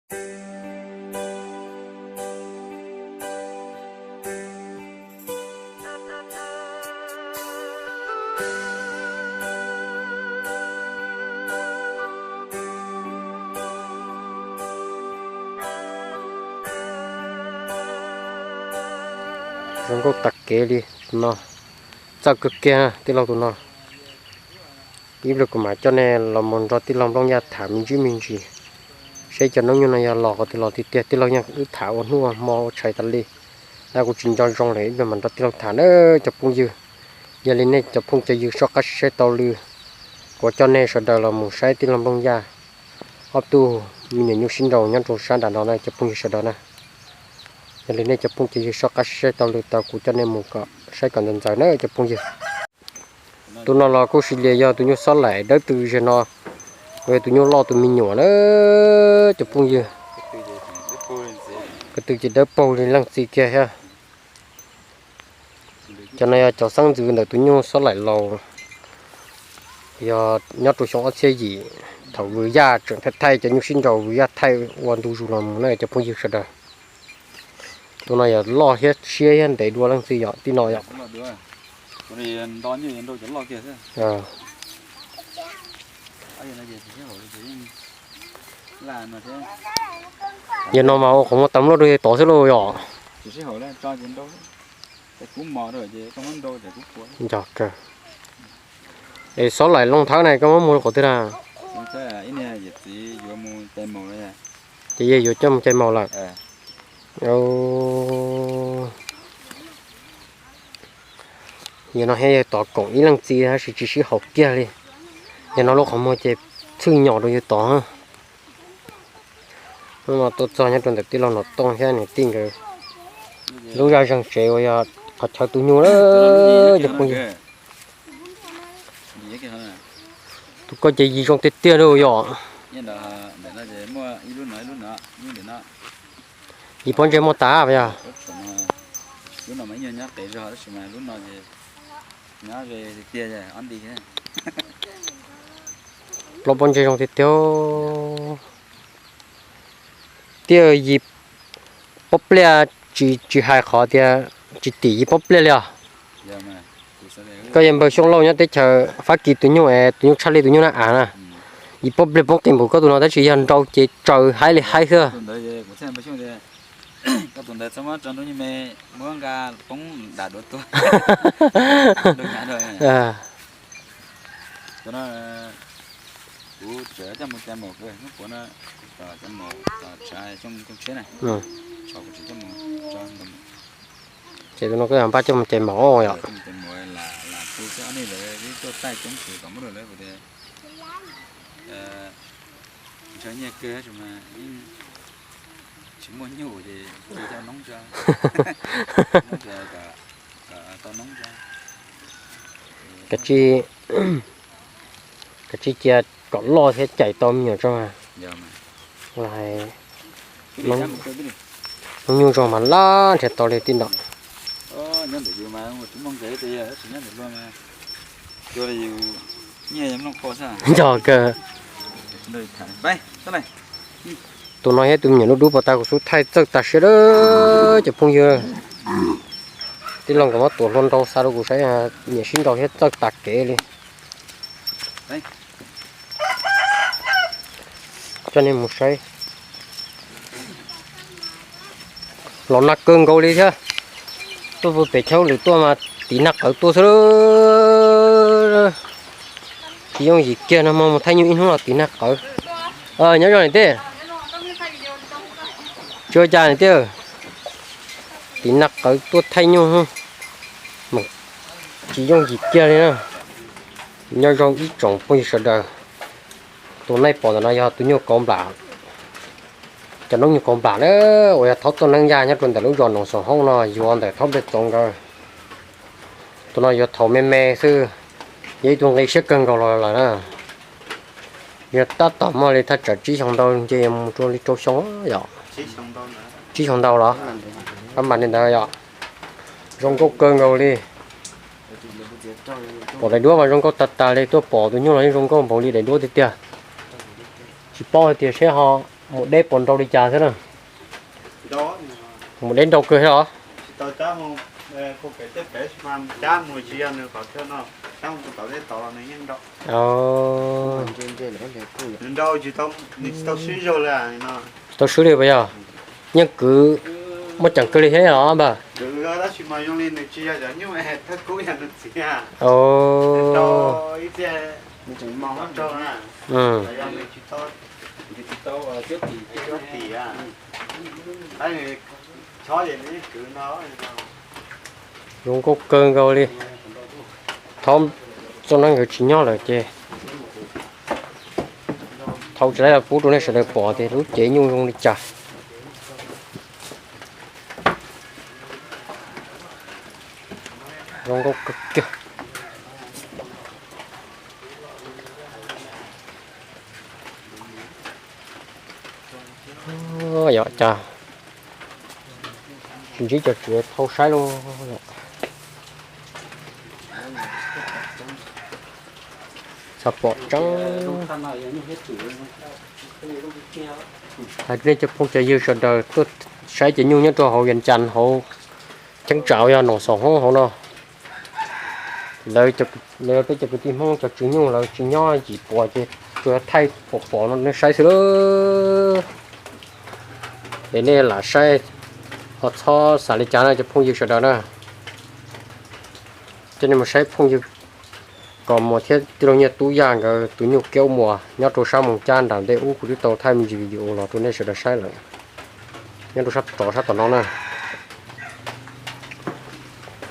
Zoo nkauj tas kev li no, txawj kawg kiag tij laug tus no. Ib pliag kuv mam coj nej los mus nrog tij laug Nplooj Yaj tham me ntsis me ntsis, seb cov noob nyoog no yog los qhov twg los tiag tiag. Tij laug yeej wb tham ua hnub ua hmo ua tshais tas li, tab kuv tsis nco zoo lawm, ib pliag mam nrog tij laug tham na cov phooj ywg. Yog li nej cov phooj cov ywg soj qab saib taug lw, kuv coj nej sawv daws los mus saib tij laug Nplooj Yaj ob tug me nyuam nyuj sib nraus nyob rau sab nram no na cov phooj ywg sawv daws na. Yog li nej cov phooj cov ywg soj qab saib taug lw tau kuv coj nej mus kom saib kom ntxaws ntxaws na cov phooj ywg. Tus no los kuj sis li yog tus nyuj xob laim dawb tw zig no, tus nyuj loj tus me nyuam na cov phooj ywg. Ko tw ces dawb paug li leej txiv kiag thiab. Cov no yog cov xeeb ntxwv ntawm tus nyuj xob laim laus, yog nyob rau xyoo ob txhiab yim, thaum Vwm Yaj tseem thaij thaij cov nyuj sib nraus, Vwm Yaj thaij ua ntu zus los mus na cov phooj ywg sawv daws. Tus no yog loj thiab siab thiab ntev dua leej txiv yom, tij no yom. Yog no mas ua qhov muag tas luaj rau yawg tod xwb lauj yom. Nco kawg. Es xob laim looj thawb na koj muab muag rau qhov twg na? Ces yawg yuav coj mus cais maus lawm. Yog no thiab yawg tod koom ib leej txiv tab sis tsis sib haum kiag li. Yog no lub qhov muag ces txhwj nyom rau yawg tod. Hnub no tuaj txog nyob rau ntawm tij laug Nom Tooj thiab niam tij nkawd lub zaj zeeg tsev uas yog qhov chaw tu nyuj na cov phooj ywg. Tus koj ces yig zoo tiag tiag li yom. Yig pob ntseg muaj tas yog? Plaub pob ntseg zoo tiag tiag. Tiag, yig pob pliaj, tsis hais qhov tias tsis tim yig pob pliaj li os. Koj yog npawg Xyooj Lauj nyob teb chaws Fab Kis tus nyuj es tus nyuj tshaj li tus nyuj na av na. Yig pob pliaj poob qis npaum koj tus no tab sis yog nrau ces tsaws haib li haib xwb. Ces tus no koj yog npaj coj mus cais maum yom. Kav tsij cia kom loj thiab cais tau me nyuam tso. Noob nyuj zoo mas laj nrhiav tau li tij no. Yog kawg. Tus no thiab tus me nyuam dub dub pos tas kuv xub thaij txawj tas siab lawm cov phooj ywg. Tij laug nkawd muab tuam hlua nrau xa rau kuv saib, nyiam sib nrau thiab txawj tas kev li. Coj nej mus saib. Los nag kawg nkaus li thiab. Tuaj pem chaw lwm tuaj mas tiv nag qawv tuaj xwb. Tsis yooj yim kiag no mas mus thaij nyuj ib hnub los tiv nag qawv. Nyob zoo niam tij. Tsis ua cas niam tij. Tiv nag qawv tuaj thaij nyuj mas tsis yooj yim kiag li na. Nyob zoo ib tsoom phooj ywg sawv daws. Tus nej pom ntawm no yog tus nyuj kauv nplam, cov noob nyuj kauv nplam na, uas yog thaub tuaj neeb yaj nyob rau ntawm lub zos Noom Xoom Hoob no yuav ntawm thaub npej txoov nkawd. Tus no yuav thaum me me xwb, yog ib tug nqi siab kawg nkaus los lawm na. Yog tab tom muaj li thaj tsam tsib xyoo ntau nce mus rau li rau xyoo yom. Tsib xyoo ntau los? Ab mas li ntawd yom. Zoo nkauj kawg nkaus li. Pom daim duab mas zoo nkauj tag tag li, tuaj pom tus nyuj los yeej zoo nkauj npaum li daim duab tiag tiag. Tsis paub hais tias seb ho Mus deb puas nrau li cas thiab na? Mus deb nrau kawg thiab os. Tsis tau swb li puas yog? Yeej kwv muaj ceem kawg li thiab los npawg? Zoo nkauj kawg nkaus li. Thaum txoj neeb nkawd tsis nyob lawm ces thaum tsis tau pub rau nej sawv daws pom tias lub cev nyuj zoo li cas. Zoo nkauj kawg kiag. Yog cas tsis ntsib cov tswv thauj saib lauj. Xav pom tseeb. Hais rau nej cov phooj cov ywg sawv daws tuaj saib cov nyuj nyob rau hauv Vias Cas hauv cheeb tsam yog Noom Xoom Hoob hauv no. Lawv, lawv peb cov kwv tij Hmoob cov tswv nyuj lawv tsis nyob yim puas ces tsuas thaij pom pom no nej saib xwb lauj. Es nej lam saib, ho txhob xav li cas na cov phooj ywg sawv daws na. Coj nej mus saib phooj ywg Kom Muas thiab tij laug Nyiaj Tub Yaj nkawd tus nyuj Kiaub Muas nyob rau sab Moos Cab nram ntej ub, kuv twb tau thaij me ntsis video los rau nej sawv daws saib lawm. Nyob rau sab rov sab tom no na.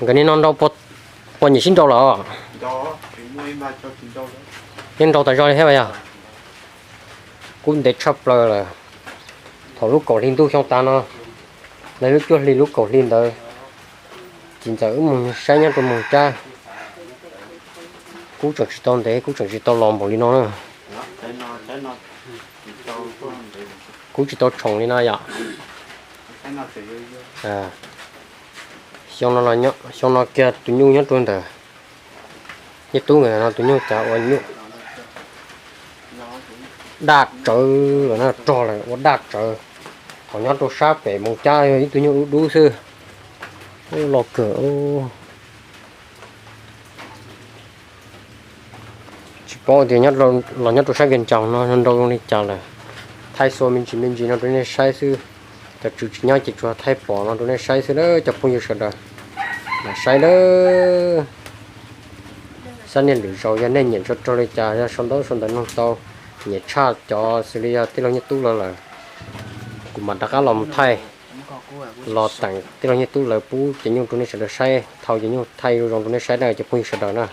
Nkawd niaj no nrau pog nyem sib nrau lawm os. Yeej nrau tas zog li thiab mas yog. Kub ntev tshaj plaws lawm. Thaum lub kaum hli ntuj xyoo tas no, lawv lub cuaj hli lub kaum hli ntawd, txiv ntxawm wb mus saib nyob rau Moos Cab. Kub tseem tsis tau ntev, kub tseem tsis tau los npaum li no na. Kub tsis tau tshoom li no yom. Xyoo no kiag tus nyuj nyob rau ntawm Nyiaj Tub nkawd no tus nyuj cas ua nyuj daj tsawv lawm na, rog lawm ua daj tsawv. Thaum nyob rau sab pem Moos Cab yog ib tug nyuj dub dub xwb. Los kawg. Tsis paub tias los nyob rau sab Vias Cas no nrau zoo li cas lawm. Thaij xua me ntsis me ntsis no rau nej saib xwb. Cov tswv tsis nyob ces tsuas thaij pom no rau nej saib xwb na cov phooj ywg sawv daws. Lam saib na. Sab niag lwm zaus yog nej nyiam tso rog li cas, yog sau ntaub sau ntawv nug tau, nyiam tshaj cov xws li yog tij laug Nyiaj Tub lawv lawm, kuv mam rov qab los mus thaij, los teem tij laug Nyiaj Tub lawv pub cov nyuj rau nej sawv daws saib, thau cov nyuj thaij zoo zoo rau nej saib na cov phooj ywg sawv daws na.